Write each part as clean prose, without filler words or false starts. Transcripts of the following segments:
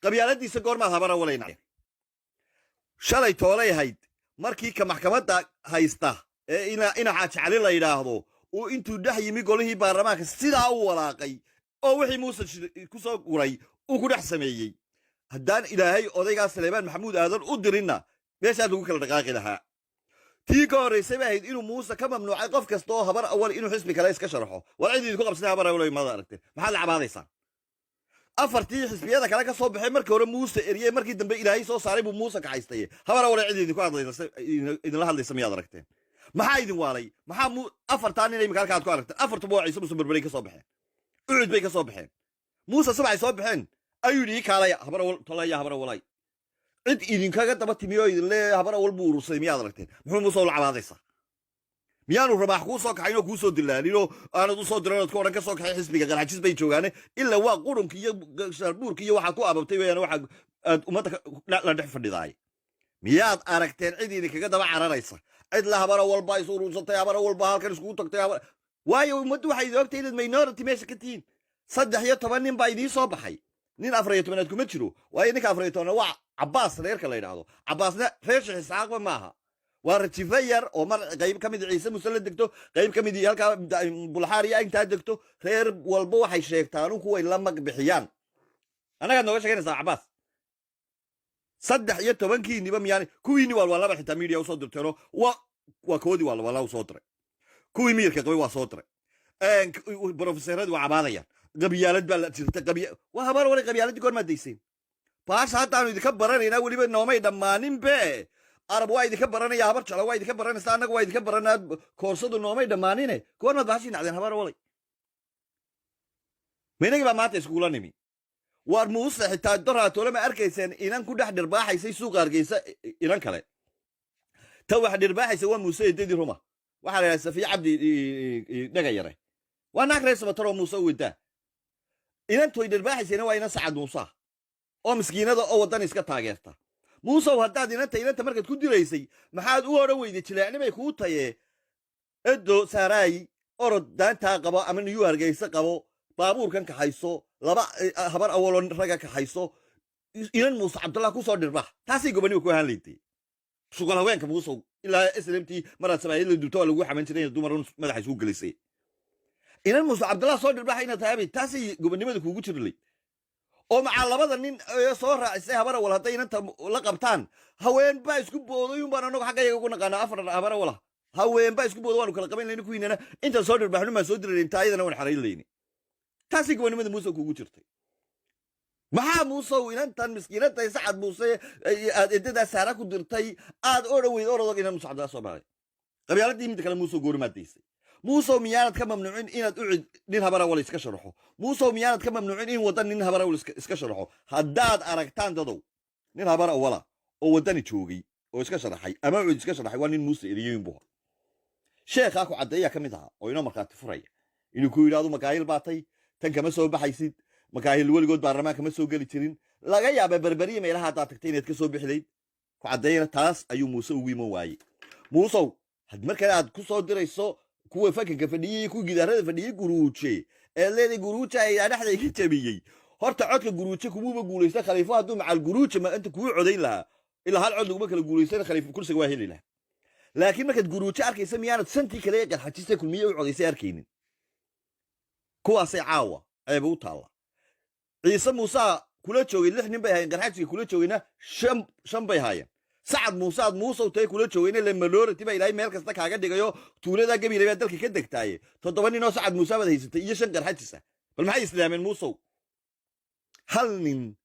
Qabyaaladiisa goormaad Habar Awalayna? Shalay toolay ahayd markii ka maxkamadda haysta ee ina Xaaji Cali la yidhaahdo uu intuu dhex yimi golihii baarlamaanka sidaa u walaaqay oo wixii Muuse ku soo guray uu ku dhex sameeyey. Haddaan Ilaahay odaygaa Saleebaan Maxamuud Aadan u dirinna, meeshaas lagu kala dhaqaaqi lahaa. Tii ka horraysay bay ahayd inuu Muuse ka mamnuucay qof kasta oo Habar Awal inuu xisbi kale iska sharaxo. War cid idinku qabsatay Habar Awal mada aragteen? Maxaad la cabaadaysaan? Afartii xisbiyada kale ka soo baxay markii hore Muuse eriyey, markii dambe Ilaahay soo saaray buu Muuse kaxaystaye. Habar Awal cid idinku hadlaysa, idinla hadlaysa miyaad aragteen? Maxaa idin waalay? Maxaa afartaa nin imika halka aad ku aragteen? Afartuba waa Ciise Muuse. Berberay ka soo baxeen, Ucud bay ka soo baxeen. Muuse subaxay soo baxeen ayuu yidhi, "Ii kaalaya, Habar Awal tolaya, Habar Awalay." Cid idinkaga daba timi oo idin leeyahay Habar Awal buu urursaday miyaad aragteen? Muxuu Muuse ula cabaadaysaa? Miyaanu Ramaax kuu soo kaxayn oo kuu soo dilaalin oo aanad u soo diran ood ku odhan ka soo kaxay xisbiga? Garxajis bay joogaane, ilaa waa qurunka iyo sharbuurka iyo waxaad ku ababtay weeyaan. Waxaa aad ummadda la dhex fadhidaay, miyaad aragteen cid idinkaga daba cararaysa, cid la Habar Awal baa is urursatay, Habar Awal baa halkan iskugu tagtay? Habar waayo ummaddu waxay idin ogtahay inaad minority meesha ka tihiin. 13 nin baa idiin soo baxay, nin 14aad kuma jiro. Waayo, ninka 14aad waa Cabbaas, reerka la yidhaahdo Cabbaasna reer Sheekh Isxaaqba maaha. Waa rajife yar oo mar qayb ka mid Ciise Muse la degto, qayb ka mid halkaa Bulxaariya intaa degto. Reer walba waxay sheegtaan kuway la mag bixiyaan. Annagaad nooga sheeganaysaa Cabbaas? 13kiiniba miyaani kuwiini waa laba xitaa media usoo dirteeno waa koodii waa laba usoo diray. Kuwii miyirka qabay waa soo diray. Brofeseeradii waa cabaadayaan, qabyaalad baa la jirta. Waa Habaar waray, qabyaaladii goormaad dayseen? Baasha haddaanu idinka baranaynaa, weliba noomay dhammaanin be. Arab waa idinka baranaya, Habar Jeclo waa idinka baranaysa, annaga waa idinka baranaa. Koorsadu noomay dhammaanine, goormaad baashii nacdeen, Habaar walay? Maynagii baa maanta iskugula nimi. Waar Muuse xitaa doraatoole ma arkayseen inan ku dhex dhirbaaxaysay suuqa Hargeysa inan kale? Ta wax dhirbaaxaysa waa Muuse eedadii ruma. Waxaa la yidhaha Safiya Cabdi Dhaga Yare, waa naag reer Sabataroo Muuse u wedaa. Inantoy dhirbaaxaysayna waa inan Sacad Muusa oo miskiinada oo waddan iska taageerta. Muusow, haddaad inanta markaad ku diraysay maxaad u odhan weyday jileecnimay kuu tayee, "Edo saaraay, orod daantaa qabo ama Niyuu Hargeysa qabo, baabuurkan kaxayso, laba Habar Awaloo ragga kaxayso, inan Muuse Cabdullah kusoo dhirbaax"? Taasay gobonima ku ahaan leydtay. Shuqal haweenka, Muusow, ilaa SNMT maraad samaayad la dubto waa lagu xaman jiray in dumar madaxa isugu gelisay. Inan Muuse Cabdullah soo dhirbaaxa inaad tahay, taasay gobonimada kuugu jiri layd. Oo macaa labada nin ee soo raacisay Habar Awal hadday inanta la qabtaan, haween baa isku booday un baan anagu xagga yaga ku naqaanaa. Afar Habar Awala haween baa isku booday, waanu kala qaban layni. Kuwiinana intaan soo dhirbaaxnu maan soo dirayn taa ayadana waan xarayn layni. Taasay gobonimada Muuse kuugu jirtay. Maxaa, Muusow, inantan miskiinantay Sacad Muuse aad edadaa Saara ku dirtay aad odhan weyd, "Orodog, inan Muuse Cabdillah soo baxay"? Qabyaaladii midda kale, Muusow, goorimaad daysay? Muusow, miyaanad ka mamnuucin inaad Ucid nin Habar Awal iska sharaxo? Muusow, miyaanad ka mamnuucin in Waddan nin Habar Awal iska sharaxo? Haddaad aragtaan, dadow, nin Habar Awala oo Waddani joogay oo iska sharaxay ama Ucid iska sharaxay, waa nin Muuse eriyoyin buu. Sheekhaa ku caddeeyaa ka mid ahaa oo inoo markhaati furaya inuu ku yidhahdo, "Makaahil baatay, tan kama soo baxaysid. Makaahil weligood baarlamaan kama soo geli jirin. Laga yaaba Berberiya meelaha haddaad tagtay inaad ka soo bixidayd." Ku caddeeyana taas ayuu Muuse ugu iman waayey. Muusow, had markale aad ku soo dirayso kuwa fakanka fadhiyey, kuwa gidaarada fadhiyey, Guruuje ee leeday, "Guruuje ayaa dhexda iga jabiyey." Horta codka Guruuje kumuuba guulaysta. Khaliifo hadduu macal Guruuje ma inta kuu codayn lahaa, ilaa hal cod laguma kala guulaysana, Khaliifo kursiga waa heli lahaa. Laakiin markaad Guruuje arkaysa, miyaanad shantii kale ee Garxajista Kulmiye u codaysay arkaynin? Kuwaasay caawa ceeba u taalla. Ciise Muusaa kula joogay lix nin bay ahaayeen, Garxajiska kula joogayna shan bay haayeen. Sacad Muuse aad Muusow tahay kula joogayna, le minority baa Ilaahay meel kasta kaaga dhigayo, tuuladaa Gabiley baa dalka ka degtaaye, toddoba nin oo Sacad Muuse baad haysatay iyo shan Garxajis ah. Bal maxay islaameen, Muusow? Hal nin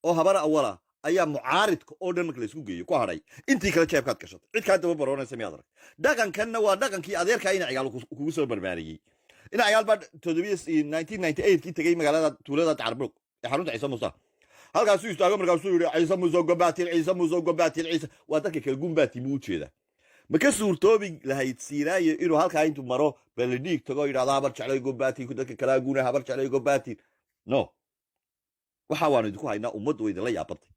oo Habar Awala ayaa mucaaridka oo dhan marka laysku geeyo ku hadhay. Intii kale jeebkaad gashatay. Cid kaa daba baroonaysa miyaad arag? Dhaqankanna waa dhaqankii adeerkaa Ina Cigaal kugu soo barbaariyey. Ina Cigaal baa 1998 kii tegey magaalada tuulada Dacarbuluq ee xarunta Ciise Muuse. Halkaasuu istaago, markaasuu yidhi, "Ciise Muuse gobaatin, Ciise Muuse gobaatin, Ciise waa dadka kale gumbaati." Buu ujeedaa. Ma ka suurtoobi lahayd Siiraaye inuu halkaa intuu maro Beledhiig tago yidhahdo, "Habar Jeclay gobaatin, dadka kalaa guna, Habar Jeclay gobaatin"? No, waxa waanu idinku haynaa, ummaddu way idinla yaabantay.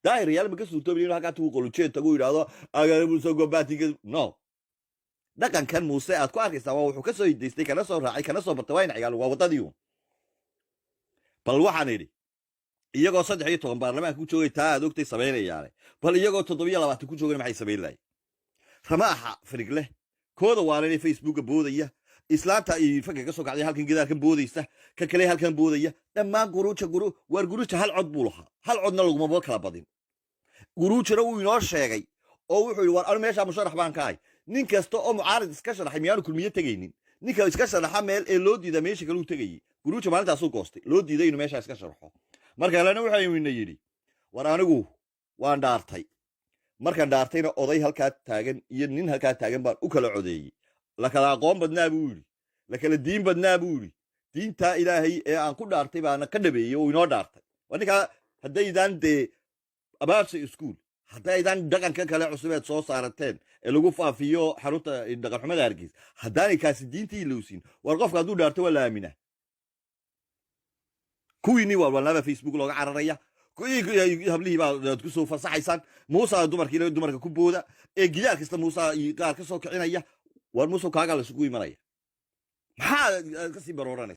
Daahiryaal ma ka suurtoobi inuu halkaa tagu, Qolujeed tagu, yidhahdo, "Agare Muuse gobaatin"? No, dhaqankan Muuse aad ku arkaysaa waa wuxuu ka soo hidaystay, kana soo raacay, kana soo bartay waa Ina Cigaal, waa waddadii uun. Bal waxaan idhi Iyagoo 13 baarlamaanka ku joogay taa aad ogtay samaynayaane, bal iyagoo 27 ku joogana maxay samayn lahayn? Ramaaxa firigleh kooda waalanee Facebooka boodaya, islaanta iyo fanka ka soo kacday halkan gidaarkan boodaysa, ka kale halkan boodaya, dhammaan guruuja guru. Waar Guruuja hal cod buu lahaa, hal codna lagumaba kala badin. Guruujana wuu inoo sheegay oo wuxuu yidhi: "War anu meeshaa musharax baan ka ahay." Nin kasta oo mucaarid iska sharaxay miyaanu Kulmiye tegaynin? Ninka iska sharaxa meel ee loo diida meesha kale uu tegayey. Guruuja maalintaasuu goostay, loo diiday inuu meeshaa iska sharaxo. Marka kalena waxaynu ina yidhi: "War anigu waan dhaartay, markaan dhaartayna oday halkaa taagan iyo nin halkaa taagan baan u kala codeeyey. La kala aqoon badnaa," buu yidhi, "la kala diin badnaa," buu yidhi. "Diintaa Ilaahay ee aan ku dhaartay baana ka dhabeeyey oo inoo dhaartay." Waa ninkaa. Haddaydaan dee Abaarsa Iskuul, haddaydaan dhaqanka kale cusubeed soo saarateen ee lagu faafiyo xarunta dhaqanxumada Hargeysa, haddaanay kaasi diintii ilowsiin. War qofka hadduu dhaarto waa la aaminaa. Kuwiinii waalwaalnaaba Facebook looga cararaya, kuwii hablihii baa ku soo fasaxaysaan. Muusa dumarkii dumarka ku booda ee gidaar kasta Muusa qaar ka soo kicinaya. War Muuse, kaagaa laisugu imanaya, maxaa ka sii barooranaysa?